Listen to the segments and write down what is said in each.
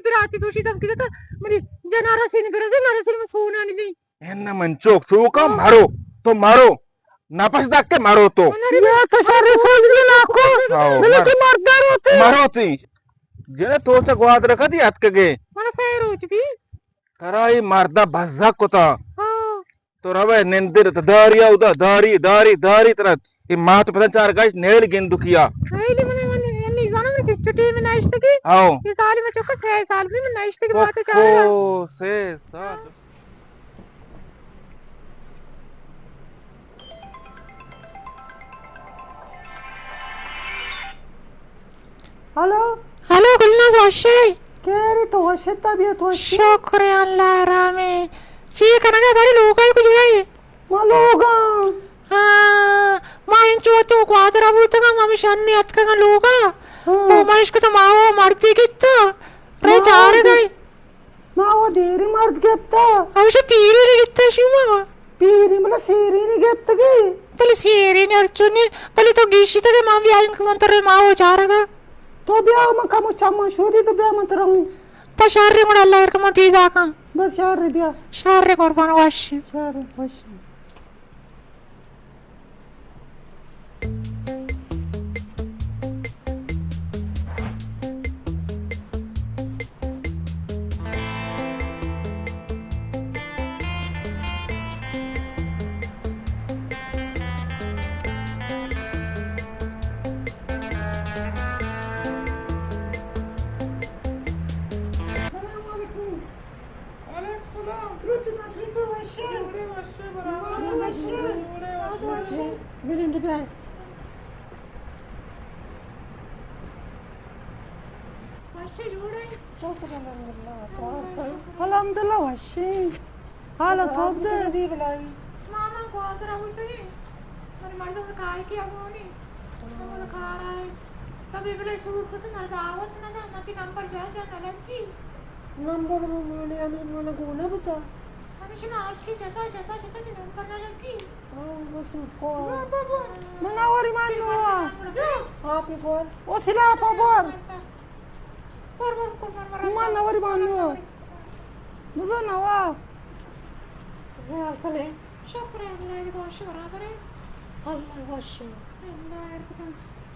براتی توشی دم کیتا منی جنارا سین برزے نارا سین سونا نہیں۔ اے نہ من چوک، چوکا ہاں۔ مرو، تو مرو، نپش دک کے مرو تو۔ من ارے یا تو شر سوز بھی نہ کو، ہاں، بلے مر۔ تو مرد دار ہوتے۔ مرو تی۔ جنے تو چا گواد رکھا دی اتک گے۔ من سہ روچ بھی۔ ترا اے مردا بزگ کتا۔ ہاں۔ تو روے نندر تو داری اودا، داری، داری، داری ترا۔ اے مات پتن چار گاش نیل گندو کیا۔ خیلی من، من، من نہیں زانم، من چچو ٹیم ناشتگی۔ ہاں۔ یہ سالی میں چکا سہ سال بھی من ناشتگی بات چار۔ او، سہ سال۔ ہلو۔ ہلو، گلناز وش ئے؟ کیری تو وش ئے، طبیعت وش ئے؟ شکر اللہ رحمے۔ چی کنگا باری لوگا کجا ئے؟ ما لوگا۔ ہاں، ما انچو تو گوادر بوتگا، ما ہمیں شنی اتکگا لوگا۔ ہاں۔ او ما اشکتا ماو مردی گیتا۔ رے ماو چارگا۔ ما و دیری مرد گپتا۔ ہمیشہ پیری نی گپتا شما۔ پیری ملا سیری نی گپتگی۔ بلے سیری نی ارچو نی، بلے تو گیشی تگے ما بیائیں کہ من ترے ما و چارگا۔ تو بیا من کمو چمان شودی تو بیا من ترا ہوں۔ پا شر گڑا اللہ ارکا من پیدا کن۔ بس شر بیا۔ شر قربان وش۔ شر وش۔ السلام علیکم۔ وعلیکم السلام۔ درود نصری تو وشے؟ جوڑے وشے برابر۔ ما تو وشے۔ جوڑے وشے۔ بلند بیا۔ وشے جوڑے؟ شکر الحمدللہ۔ تو الحمدللہ وشے۔ حالا تو دے۔ بی بلائی۔ ماما گوازرا ہوئی تو۔ من مردم کائے کیا گونی۔ تو کار آئے۔ تبی بلے سور کرتے مرد آوت نہ دا۔ متی نمبر جا جا نہ لگی۔ نمبر من، من، ہمیں من گونا بتا۔ ہمیشہ ما ہرچی جتا، جتا، جتا، تی نمبر نہ لگی۔ ہاں، وہ سور کو۔ من آوری مان نوا۔ آپ ہی بول۔ وہ سلاح پا بول۔ بول، بول، بول، بول۔ من آوری مان نوا۔ بزو نوا۔ خیال کنے۔ شکر اللہ، اے وش برابر ہے۔ اللہ وش۔ اللہ ارکتا۔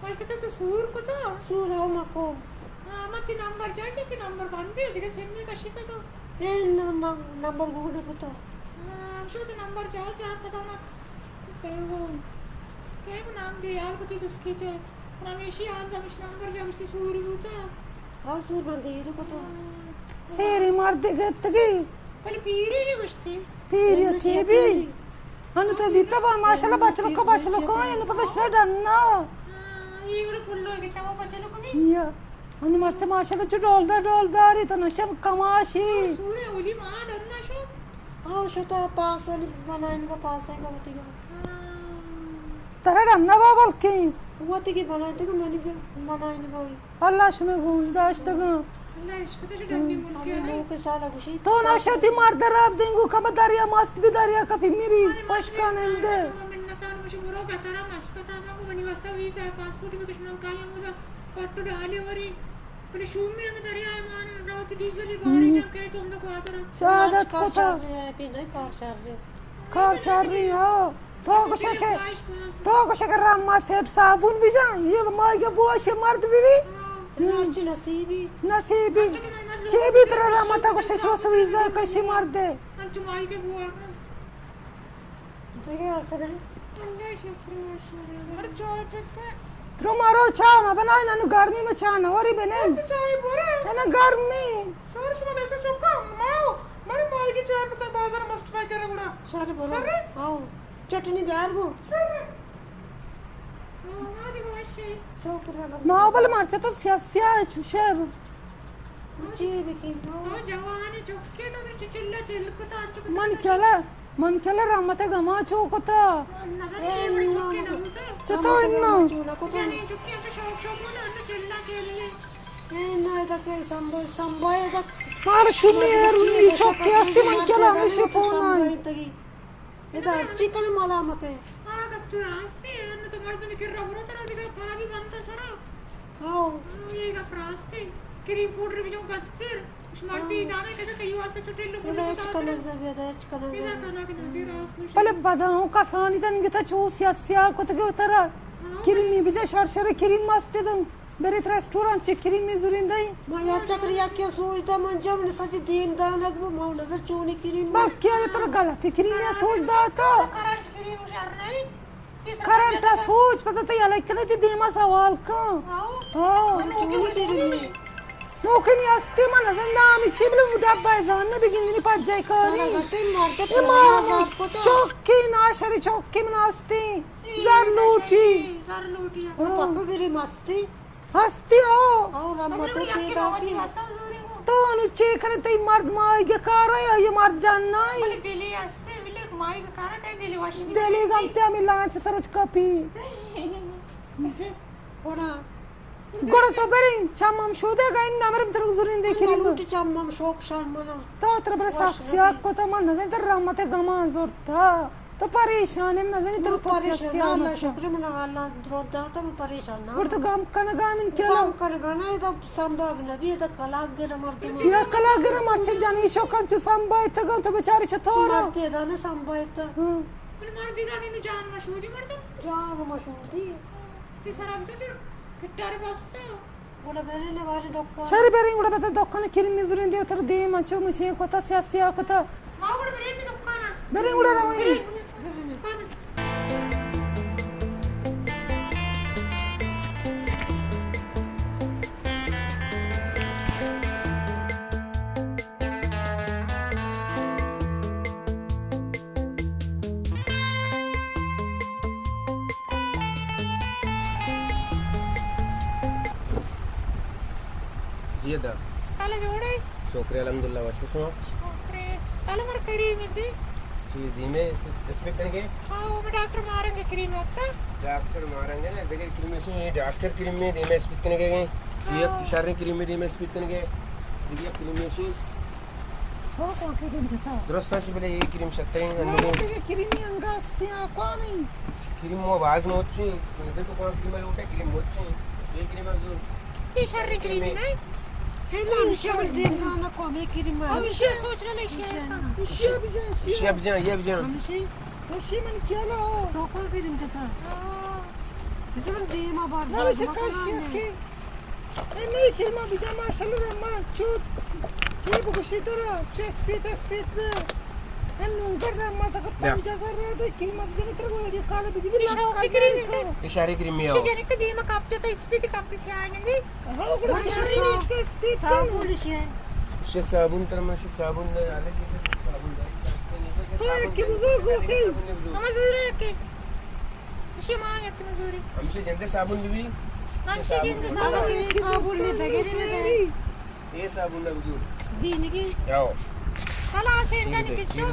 بلکہ تو، تو سور کتا؟ سور ہو مکو۔ ہاں، ما تی نمبر جائے، تی نمبر بندے، دیگه سم میں کشیتا تو۔ اے نمبر، نمبر گوڑ کتا۔ ہاں، شو تو نمبر جائے، جا پتا ما۔ کہے وہ، کہے وہ نام دے یار، کتی جس کی چے۔ ہمیشی حال دمش نمبر جمشتی سوری بوتا۔ ہاں، سور من دیر کتا۔ ہاں۔ سیری مرد گپتگی۔ بلے پیری نی گوشتی۔ پیری چی بی؟ ہنو تو دیتا با ماشاءاللہ بچلکو بچلکو، اینو پتا شتا ڈنا۔ ہاں، یہ گڑا پلو گتا وہ بچلکو بی۔ یا، ہنو مرچ ماشاءاللہ چو ڈولدار ڈولداری تو نشم کماشی۔ سورے اولی ما ڈنا شو۔ ہاں، شتا پاس بنائیں گا، پاس ہے گا وتی گا۔ ہاں۔ ترا ڈنا با بلکیں۔ وتی کی بنائیں تو منی بنائیں گا۔ اللہ شمے گوش داشتگاں۔ اللہ عشق تو ڈنی ملک ہے۔ لوگ سالا گوشی۔ تو نہ شتی مرد رب دینگو کم دریا مست بھی دریا کپی میری پشکا نندے۔ منتان مجھے برو گترا مسکتا ما کو منی واسطہ ویزا پاسپورٹ بھی کچھ من کایا مجھے پٹو ڈالی وری۔ بلے شومی ہمیں دریا ایمان روت ڈیزل بارے جا کہ تو ہم کو آدر۔ شہادت کتا۔ کار شر ہے، پی نہیں کار شر ہے۔ کار شر نہیں ہو۔ تو گوشے کہ، تو گوشے کہ رحمت سیٹ صابون بجن، یہ مائی کے بوش مرد بی بی۔ ہاں۔ ہرچی نصیبی۔ نصیبی۔ چی بی ترا رحمت گوشے شو سویزا کشی مرد ہے۔ انچو مائی کے بوا کا۔ دیگه حال کنه۔ اللہ شکر ماشاءاللہ۔ ہر چائے پیتے۔ ترو مارو چا ما بنائیں، انو گرمی میں چا نہ وری بنین۔ تو چائے بورے۔ انا گرمی۔ شور شما لیتا چکا، ماو، منی مائی کی چار بکن بازار مست پائی کرے گڑا۔ شر برو۔ شر؟ آؤ۔ چٹنی بیار گو۔ شر۔ آو، آدی گو اشی۔ شکر اللہ۔ ما بل مرچا تو سیاہ سیاہ ہے چوشے۔ چی بکی؟ آو۔ آو جوانی چکے تو چلا چل کتا، چکے من تو کلا، من کلا رحمت گما چو کتا۔ نظر اے چی بڑی نو۔ چکے نہ ہوتا۔ چتو انو؟ چولا کتا۔ جنی چکے تو شوق شوق ہوتا، انو چلا چل لے۔ اے نہ، ادا کہ سمبو-، سمبوئے ادا۔ مار شمی ایر انی چوکے استی من کلا ہمیشی پونا۔ ادا ہرچی کنے ملامت ہے۔ آ گپ تو راستے، انو تو مردم کرا برو ترا دیگا پادی بنتا سرا۔ ہاں۔ ہاں، یہ گپ راستے۔ کریم پاؤڈر بجو گتر. شمار تی دانا کدا کئی واسطہ چٹے لو. ادا ہچ کنگ نہ بی، ادا ہچ کنگ نہ بی. ادا کنگ نہ بی، راست نشی. بلے پدا ہوں کسانی دنگتا چو سیاہ سیاہ کتگے وترا. ہاں. کریمی بجا، شر شر کریم مست دم. برے ریسٹورانٹ چے کریمی زورین دئی. ما یا چکر یکی سوچ دا من جم نے سچ دیم دانگ بو، ما نظر چونی کریم. بلکہ آیا ترا غلطی کریمی سوچ داتا. کرنٹ کریم شر نہیں. کرنٹ ءَ سوچ پدا تئی علیک کنئے تئی دیما سوال کن. ہاں. ہاں. نوکیں ہستی من نزن نامی چی بلے ڈبہ ءَ زان نہ بگندنی پجائی کاری. اے مارا چوکی ناشری چوکی من ہستی. زر لوٹی. زر لوٹی. پکو گری مستی. ہستی ہو. او رحمت پیدا کی. تو انو چے کرے تئی مرد مائی گے کار ہے، یہ مرد جان نہیں. بلے دلی ہستے، بلے مائی گے کارا کئی دلی واشی. دلی گم تے ہمیں لانچ سرچ کپی. گڑا. گڑا تو بریں، چم ہم شودے گا، ان نمرم ترک زورین دے کریم. چم ہم شوق شان منا. تو تر بلے سخت سیاہ کو تو من نزن تر رحمت گمان زورتا. تو پریشان ہم نزنی، ترا تو پریشان سیاہ نہ، اللہ شکر من اللہ درود داتا، من پریشان نہ. گڑا تو گم کنگا من کیا؟ گم کنگا نہ، ادا سنباگ نبی، ادا کلاگ گر مردم. چیا کلاگ گر مرچی جنی چوکان چو سنبایتگان تو بچاری چطور؟ مردے دانے سنبایتا. ہاں. بل مردے دانے نو جان مشہودی مردم. جان مشہودی. تی سرا بتا تو کٹار بستا. گڑا بریں نے وارے دکان. چرے بریں گڑا بتا دکان کریمی زورین دے اتر دیم انچو مچیں کتا سیاہ سیاہ کتا. ہاں گڑا بریں نے دکان. بریں گڑا رویں. بریں، بریں دکان. جی ادا. حال جوڑ ئے؟ شکر الحمدللہ، وش شما؟ شکر. حال مر کریم دی. جی، دیمے اس-، اسپیت کنگے؟ ہاں، وہ ڈاکٹر مارنگ کریم ہوتا. ڈاکٹر مارنگ ہے نا، دیکھے کریم سے، یہ ڈاکٹر کریم میں دیمے اسپیت کنگے گئے. یہ ہاں. شر کریم میں دیمے اسپیت کنگے. دیکھے کریم میں سے. ہو، کون کریم جتا؟ درست ہے، بلے یہ کریم شتریں، ہاں، اندروں. دیکھے کریمی انگا استے، آ، کوامی. کریم وہ باز موچی، نظر تو کون کریم لوٹے، کریم موچی. یہ کریم اب زور. یہ شر کریم نہیں. ہمیشہ من دیم دانا کوامی کریم. ہمیشہ سوچ رہے، ہمیشہ. ہمیشہ بجان، ہمیشہ. ہمیشہ بجان، یہ بجان. ہمیشہ. تو شی من کیا لو؟ تو کون کریم جتا؟ ہاں. من دیما بار بار مکان. اے نئی کریما بجا ماشاءاللہ رحمان چوت. چی بگوشی ترا؟ چی اسپیت اسپیت بے. اے نونگر رحمان تک پنجاہ ہزار را دے کریما بجا تر ویڈیو کال بگی. اشارے کریمی ہو. شجرے کہ دیما کاپ جتا اسپیت کاپ تے سیاہ گندی. ہاں، گڑا اشارے اسپیت صابن. شی صابن تر ماشی صابن نہ آلے کی صابن داری. تو ایک کی بزرگ ہو سی. ہم زورے کہ اشی ما یک نزوری. ہمشی جندے صابن بی بی. ہمشی جندے صابن. صابن بی بی. یہ صابن نہ بزور. دینگی. یاو. حالا سینڈا نی کچو.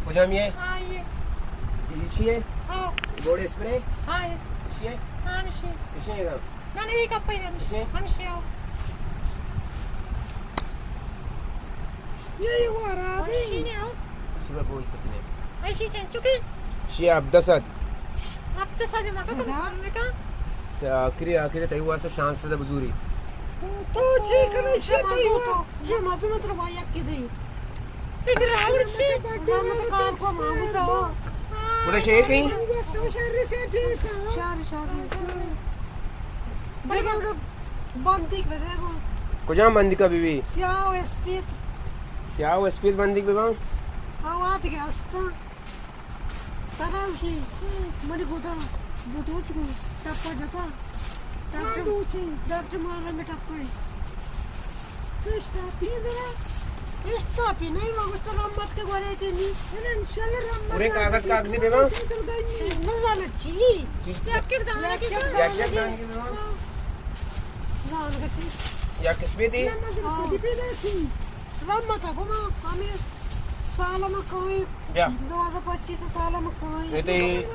کجام یہ؟ ہاں، یہ. یہ چی ہے؟ ہاں. Body spray? ہاں، یہ. اسی ہے؟ ہاں، اسی. اسی ہے نا؟ نہ، نہ، یہ کپ ہے، ہمشی. اسی؟ ہمشی آو. یہ وارا. ہمشی نے آو. شبہ بوج پتنے. ایشی چنچو کی؟ شی ہفدہ سد. ہفدہ سد مکا تو مکا. سے آخری، آخری تئی واسطہ شانس دے بزوری. تو چی کنے شی تئی تو. یہ مزو متر با یک کی دی. تئی راوڑ شی. مت کار کو مامو تو. بڑے شی کہیں؟ تو شر سے ٹھیک ہے. شر شادی. دیکھو بندیک بدے گو. کجام بندیک بی بی؟ سیاہ و اسپیت. سیاہ و اسپیت بندیک بی بان؟ آوات کے استا. ترا گوشی، منی گودا بدوچ گو، ٹپا جتا. ڈاکٹر، ڈاکٹر مارنگ ٹپا. تو اشتاپی درا؟ اشتاپی نہیں، ما گوشتا رحمت کے گورے کے نہیں. انشاءاللہ رحمت. اور ایک کاغذ، کاغذی بے ماں؟ نہ زانت چی؟ یک یک دانگی بے ماں؟ زانت چی؟ یک اسپیتی؟ ہاں. رحمت کو ما ہمیں سالم کوئی. بیا. دو ہزار پچیس سال ہم کائیں. اے تئی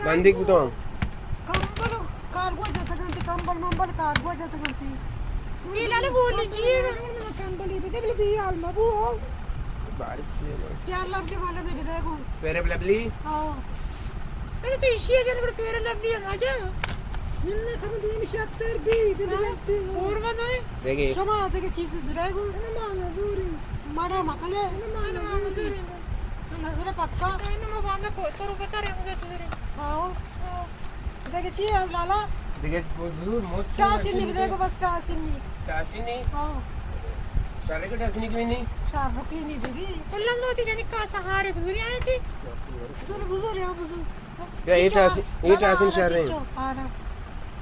بندیک بوتاں. کمبل کارگو جتگنتی، کمبل ممبل کارگو جتگنتی. اے لالا بولی جی. کمبلی بدے بلے بی حال مبو. باریک چیے نا. پیار لبلی والا بھی بدے گو. فیئر لبلی؟ ہاں. ارے تو ایشی ہے جن بڑ فیئر لبلی ہے ماجا. من کم دیم شتر بی، بی جنتی. اور ما دوئے؟ دیکھے. شما دیکھے چیز زرے گو. انا ما نزوری. ماڑا مکلے. انا ما نزوری. نزور پکا. انا ما باندا پوتر بتا رہے مجھے چیز رہے. ہاں. دیکھے چی ہے لالا؟ دیکھے بزور موت. ٹاسینی، دیکھو بس ٹاسینی. ٹاسینی؟ ہاں. شارے کے ٹاسینی کوئی نہیں؟ شارے کی نہیں دیگی. کلن دو تی جنی کا سہارے بزوری آئے چی؟ بزور، بزور، یا بزور. یا اے ٹاسین، اے ٹاسین شر ایں.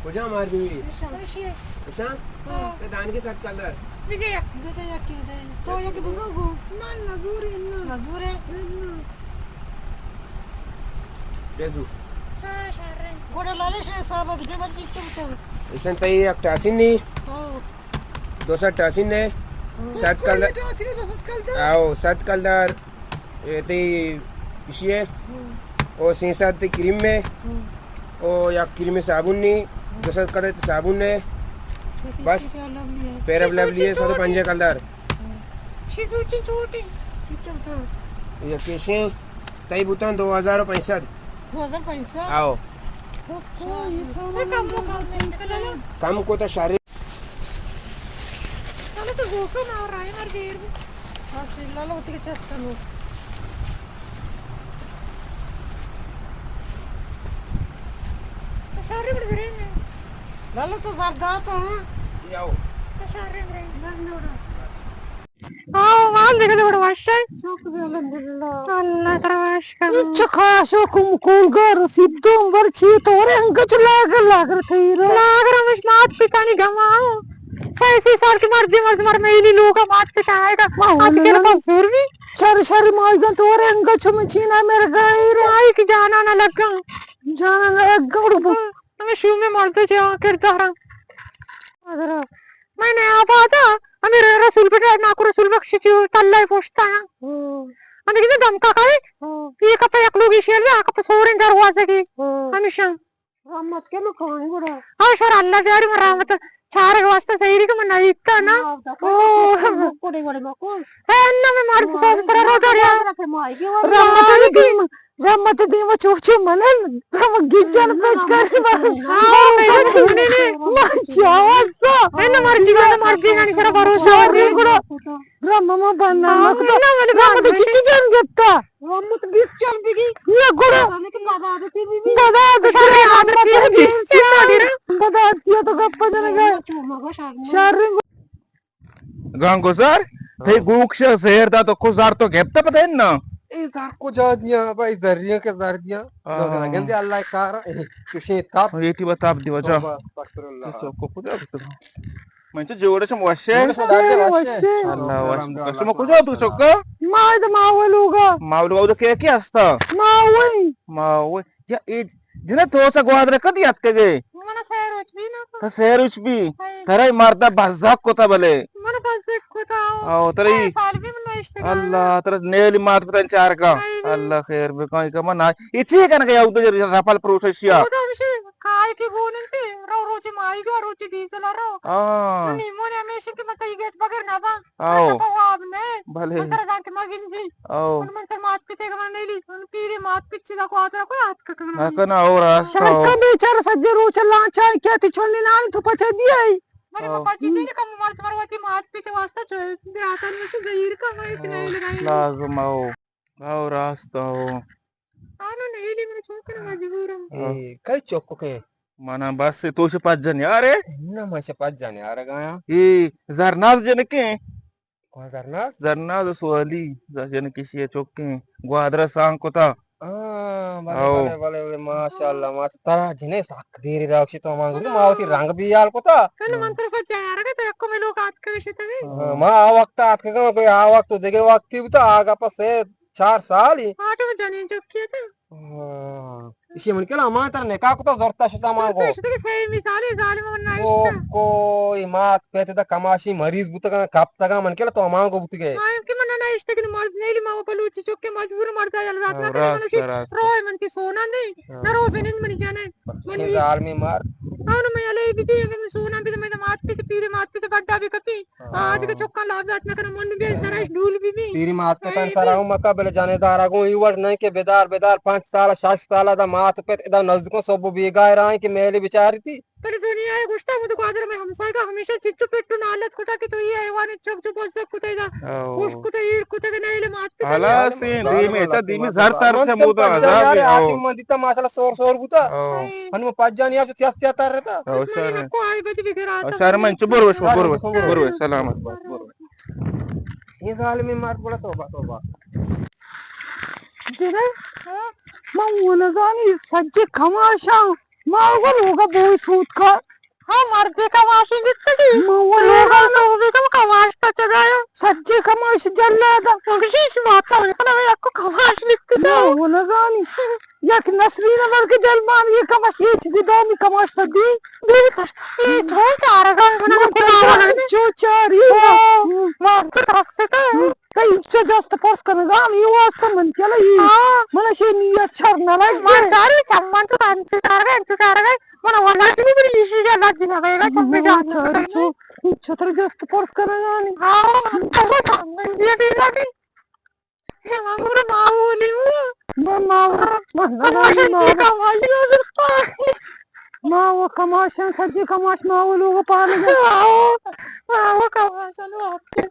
کجا مار دیوی؟ اشان؟ ہاں. تے دانگی ست کلدار. بگے یک. بگے یک، بگے. تو یک بزور گو. من نزور انا. نزور ہے؟ انا. بزو. ہاں، شر ایں. گوڑا لالش حساب بجے مرجی چمتا. اشان تئی یک ٹاسین نی. ہاں. دو سد ٹاسین نے. ہاں. ست کلدار. ٹاسین دو سد کلدار. آؤ، ست کلدار. اے تئی اشی ہے. ہم. او سیسد تئی کریم ہے. ہم. او یک کریم صابن نی، ہم. دو سد کلدار تئی صابن ہے. بس. فیئر اینڈ لولی ہے، سد و پنجاہ کلدار. ہم. شی سوچی چوٹی. کتنا تھا؟ یہ کیشیں تئی بوتان دو ہزار و پنچ سد. دو ہزار پنچ سد؟ آؤ. او، او، یہ سامان کم کو، کم کو تو شاری. چلو تو گوکا ما راہ مر دیر بو. بس لالا وتی کے چست کنو. شاری بڑ برے. لالا تو زردات ہاں. یاو. شاری برے. زر نوڑا. آؤ، مال دیکھو تو بڑا وش ہے. شکر الحمدللہ. اللہ ترا وش کن. چکا شو کم کول گار سیدو بر چی تو رے انگا چ لاگر لاگر تھی رو. لاگر ہمش مات پتانی گما. سئے سی سال کہ مردی مرد مر میلی لوگا مات پتا آئے گا. آج کے پاس زور بھی. شر شر مائیگاں تو رنگ چم چینا مرگائی رے. آئی کہ جانا نہ لگا. جانا نہ لگا. ہمیں شو میں مرد جا کردار. میں نے آبادا ہمیں رسول بٹا ناکو رسول بخش چی تلے پوشتا. ہمیں کہتے دم کا کھائے. یہ کپا یک لوگی شیل، آ کپا سوریں دروازے کی. ہمیشہ رحمت کے مکانی گڑا. آ شر اللہ بیاری من رحمت چارگ واسطہ سہیری کہ من نہ ایتا نا. او، کوڑے وڑے مکو. اے، انہ میں مرد سوز پر رو دریا. رحمت دیم، رحمت دیم چوچو منن. رحمت گیجان پچ کر. آ، میں نے، میں نے. ما چاوتا. انہ مرد جیگا، مرد جیگا نی سر بھروسہ. گڑا رحمت ما بننا نکتا. رحمت چیچی جان گتا. رحمت بیست چل بگی. یہ گڑا. ہمیں کہ مدد کی بی بی. مدد کی رحمت بیست چل بگی. مدد کیا تو گپ جنگا. شریں. گنگو زر، تئی گوکش زہر دا تو کو زر تو گپتا پتہ نا؟ اے زر کجا دیا بھائی، زریاں کے زر دیا. ہاں. لوگ گندے اللہ کار، اے، چشیں تاپ. یہ ٹی بتا دی وجہ. توبہ، استغفر اللہ. تو کو کجا تو؟ من چو جوڑ شم وشے. جوڑ شم دار دے وشے. اللہ وش. الحمدللہ. شما کجا تو چکا؟ ما ادا ماوی لوگا. ماوی لوگا، ادا کے کے ہستا؟ ماوی. ماوی. یا اے جنا تو چا گوادر کدی اتکگے؟ من سہ روچ بی نا. تو سہ روچ بی؟ ہاں. ترا مردا بزگ کتا بلے. من بزگ کتا. او، ترا اے سال بھی من نشتگا. اللہ، ترا نیلی مات پتن چار کا. ہاں. اللہ خیر بکن، کہ من اے چی کن گیا ادا رپل پروششیا. ادا ہمشی کائی کی گون انتے، رو روچ مائی گا، روچ ڈیزل رو. ہاں. منی من ہمیشہ کہ من کئی گیس بغیر نہ با. آؤ. من تو واب نہ. بلے. من ترا زانت مگندی. آؤ. من، من تر مات پتے گا من نیلی. من پیرے مات پچی دا کو آترا کوئی آت کا کنا. نہ کنا اور راست. شاید آؤ. کم بیچارہ سجے روچ لانچا کیا تی چونی نانی تو پچے دی آئی. من آؤ. پچی دی کم مرد مروتی مات پتے واسطہ چو دے آتا نہیں سے زہیر کا میں چنے لگائی. لازم آؤ. آؤ، راست آؤ. آنو نیلی من چون کنم مجبورم. اے، کئی چوکو کے؟ منا بس تو شپت جن یارے؟ نہ، من شپت جن یار گایا. اے، زرناز جنکے؟ کون زرناز؟ زرناز سوالی، زر جنکی شی چوکے. گوادر سان کتا. ہاں، بلے، آؤ. بلے، بلے، بلے، ماشاءاللہ، ماشاءاللہ. ترا جنے سک دیری راکشی تو مان گری، ما وتی رنگ بیال کتا. کل من طرف جا یار گا تو یکو ملو کات کرشتے. ہاں، ما آ وقت آتکگاں، کوئی آ وقت و دگہ وقتی بوتا، آگا پس چار سالی. آٹو جنین چکی تے. ہاں. اشی من کلا ما تر نکاح کتا زرتا شتا ما گو. زرتا شتا کہ سیمی سالی ظالم من نہ اشتا. کوئی مات پیتے دا کماشی مریض بوتگا، کپتگا من کلا تو ما گو بوتگے. ہاں، کہ من نہ اشتا کہ مرد نیلی ما بلوچی چکے مجبور مرد آیا ذات نہ کرے منو شی. روئے من کی سونا نہیں، نہ رو بنن منی جانے. منی ظالمی مار. ہاں، میں علی بیتی، اگر میں سونا بیتی، میں مات پیتے، پیرے مات پیتے بڑا بھی کپی. ہاں. آ، دگہ چکاں لاپ دات نہ کناں، من بیا سرا اش ڈول بی بی۔ پیری مات پتان سرا ہوں مکا، بلے جنے دارا گوں ای وڑ نہیں کہ بدار، بدار، پانچ سال، شش سال دا مات پت ادا نزدیکوں صبح بیگاہ رائیں کہ میلی بچاری تھی۔ پر دنیا ء گوشتا، مد گوادر میں ہمسایگا ہمیشہ چچو پٹو نالت کتا کہ تو یہ حیوان چک جو بزک کتے دا۔ او۔ خوش کتے، ایر کتے کہ نہیں لے مات پتا۔ حالا سین دیمی تا دیمی زر تر چا مودا عذاب ہے۔ آتی من دیتا ماشاءاللہ سور سور بوتا۔ او۔ ہنو پجانی آپ تیاس تیاس تر رہتا۔ او، شر میں۔ کو آئی بچ بگر آتا۔ شر میں چو برو، برو، برو، برو، سلامت باش، برو۔ یہ ظالمی مار بڑا توبہ، توبہ۔ جنہیں؟ من وہ نزانی سجے کماشاں۔ ما اول ہوگا بوئی سوت کا۔ ہاں، مردے کماشی گپتگی۔ ما اول ہوگا تو بھی کم کماش تا چگایا۔ سجے کماش جلادا۔ مگشی شما تا ہوئی کنا میں اکو کماش گپتگی۔ ما وہ نزانی۔ یک نسرین بلکہ دلمان یہ کماش، یہ چی گدانی کماش تا دی۔ دی کش۔ یہ تو چارگا منا کنا چو چاری۔ ما تو رستا۔ تئی انچو جست پرس کنگا ہم اے واسطہ من چلئی۔ ہاں۔ من اشی نیت شر نہ لگے۔ من چاری چمن تو انچو چارگا، انچو چارگا۔ من واللہ چنی بری ایشی جا لگی نہ بیگا، چمے جان نہ چاری بیگا۔ چو، چو تر جست پرس کنگا نی۔ ہاں، تو سامنے یہ بھی لگی۔ یہ مامور ماحولی ہو۔ من ماحول، من نہ کماشی ماحول۔ کماشی ہو۔ ما وہ کماشاں سجے کماش ماحول ہو پالگا۔ ہاں، ہاں، وہ کماشاں لو آپ کے۔